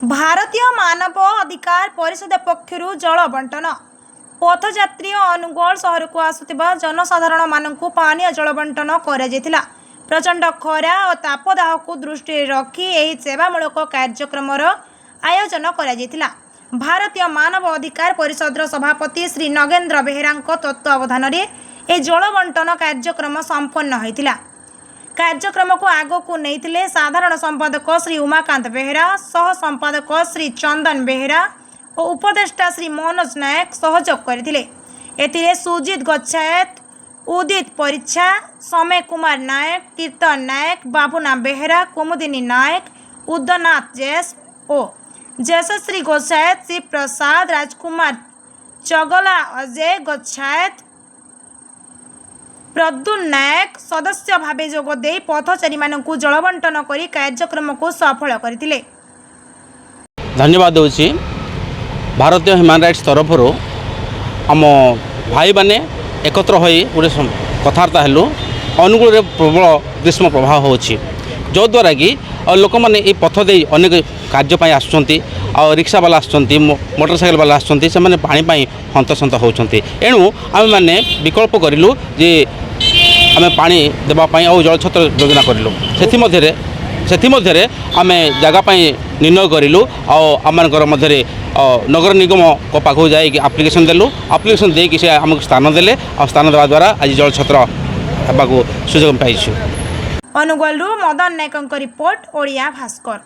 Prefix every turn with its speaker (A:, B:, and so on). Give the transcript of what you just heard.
A: ଭାରତୀୟ ମାନବ ଅଧିକାର ପରିଷଦ ପକ୍ଷରୁ ଜଳ ବଣ୍ଟନ। ପଥଯାତ୍ରୀ ଓ ଅନୁଗୋଳ ସହରକୁ ଆସୁଥିବା ଜନସାଧାରଣମାନଙ୍କୁ ପାନୀୟ ଜଳ ବଣ୍ଟନ କରାଯାଇଥିଲା। ପ୍ରଚଣ୍ଡ ଖରା ଓ ତାପଦାହକୁ ଦୃଷ୍ଟିରେ ରଖି ଏହି ସେବାମୂଳକ କାର୍ଯ୍ୟକ୍ରମର ଆୟୋଜନ କରାଯାଇଥିଲା। ଭାରତୀୟ ମାନବ ଅଧିକାର ପରିଷଦର ସଭାପତି ଶ୍ରୀ ନଗେନ୍ଦ୍ର ବେହେରାଙ୍କ ତତ୍ତ୍ୱାବଧାନରେ ଏହି ଜଳ ବଣ୍ଟନ କାର୍ଯ୍ୟକ୍ରମ ସମ୍ପନ୍ନ ହୋଇଥିଲା। କାର୍ଯ୍ୟକ୍ରମକୁ ଆଗକୁ ନେଇଥିଲେ ସାଧାରଣ ସମ୍ପାଦକ ଶ୍ରୀ ଉମାକାନ୍ତ ବେହେରା, ସହ ସମ୍ପାଦକ ଶ୍ରୀ ଚନ୍ଦନ ବେହେରା ଓ ଉପଦେଷ୍ଟା ଶ୍ରୀ ମନୋଜ ନାୟକ ସହଯୋଗ କରିଥିଲେ। ଏଥିରେ ସୁଜିତ ଗଚ୍ଛାୟତ, ଉଦିତ ପରିଚ୍ଛା, ସମୟ କୁମାର ନାୟକ, କୀର୍ତ୍ତନ ନାୟକ, ବାବୁନା ବେହେରା, କୁମୁଦିନୀ ନାୟକ, ଉଦନାଥ ଜେସ୍ ଓ ଯଶଶ୍ରୀ ଗୋସାୟତ, ଶିବ ପ୍ରସାଦ, ରାଜକୁମାର ଚଗଲା, ଅଜୟ ଗଚ୍ଛାୟତ, ପ୍ରଦ୍ୟୁମ୍ନ ନାୟକ ସଦସ୍ୟ ଭାବେ ଯୋଗ ଦେଇ ପଥଚାରୀମାନଙ୍କୁ ଜଳବଣ୍ଟନ କରି କାର୍ଯ୍ୟକ୍ରମକୁ ସଫଳ କରିଥିଲେ।
B: ଧନ୍ୟବାଦ ଦେଉଛି। ଭାରତୀୟ ହ୍ୟୁମାନ୍ ରାଇଟ୍ସ ତରଫରୁ ଆମ ଭାଇମାନେ ଏକତ୍ର ହୋଇ ଗୋଟେ କଥାବାର୍ତ୍ତା ହେଲୁ। ଅନୁଗୁଳରେ ପ୍ରବଳ ଗ୍ରୀଷ୍ମ ପ୍ରବାହ ହେଉଛି, ଯଦ୍ୱାରା କି ଆଉ ଲୋକମାନେ ଏଇ ପଥ ଦେଇ ଅନେକ କାର୍ଯ୍ୟ ପାଇଁ ଆସୁଛନ୍ତି ଆଉ ରିକ୍ସାବାଲା ଆସୁଛନ୍ତି, ମୋଟର ସାଇକେଲବାଲା ଆସୁଛନ୍ତି। ସେମାନେ ପାଣି ପାଇଁ ହନ୍ତସନ୍ତ ହେଉଛନ୍ତି। ଏଣୁ ଆମେମାନେ ବିକଳ୍ପ କରିଲୁ ଯେ ଆମେ ପାଣି ଦେବା ପାଇଁ ଆଉ ଜଳଛତ୍ର ଯୋଜନା କରିଲୁ। ସେଥିମଧ୍ୟରେ ଆମେ ଜାଗା ପାଇଁ ନିର୍ଣ୍ଣୟ କରିଲୁ ଆଉ ଆମମାନଙ୍କର ମଧ୍ୟରେ ନଗର ନିଗମଙ୍କ ପାଖକୁ ଯାଇକି ଆପ୍ଲିକେସନ୍ ଦେଲୁ। ଆପ୍ଲିକେସନ୍ ଦେଇକି ସେ ଆମକୁ ସ୍ଥାନ ଦେଲେ ଆଉ ସ୍ଥାନ ଦେବା ଦ୍ୱାରା ଆଜି ଜଳଛତ୍ର ହେବାକୁ ସୁଯୋଗ ପାଇଛୁ।
A: ଅନୁଗୋଳରୁ ମଦନ ନାୟକଙ୍କ ରିପୋର୍ଟ, ଓଡ଼ିଆ ଭାସ୍କର।